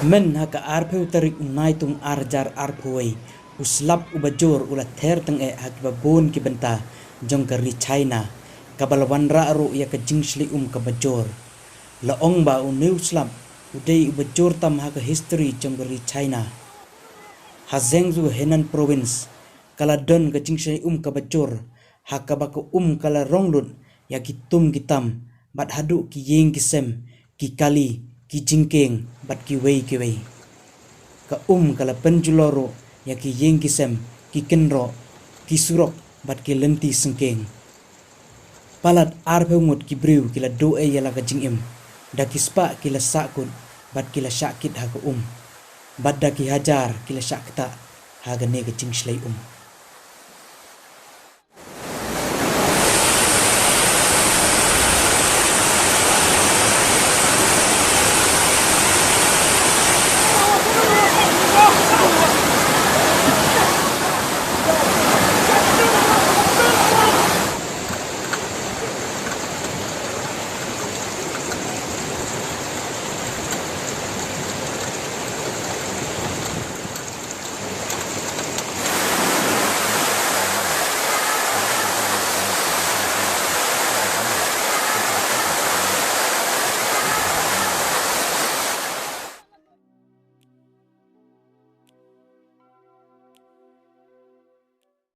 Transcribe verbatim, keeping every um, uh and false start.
Myn ha ka arphew tarik u Naitung ar hajar arphew wei, u slap u bajur u la ther tyngeh ha kiba bun ki bynta jong ka ri China, kaba la wanrah ruh ïa ka jingshlei um kaba jur. La ong ba une u slap u dei u bajur tam ha ka history jong ka ri China. Ha Jiangsu, Henan Province, ka la don ka jingshlei um kaba jur, ha kaba ka um ka la rong lut ïa ki tum ki tam, bad haduh ki ïing ki sem, ki kali, ki jingkieng, bad kiwei kiwei. Ka um ka la pynjulor ruh ïa ki ïing ki sem, ki kynroh, ki surok, bad ki lynti syngkien. Palat arphew ngut ki briew ki la duh ei ïa la ka jingim, da ki spah ki la sahkut, bad ki la shah kit ha ka um, bad da ki hajar ki la shah ktah ha kane ka jingshlei um.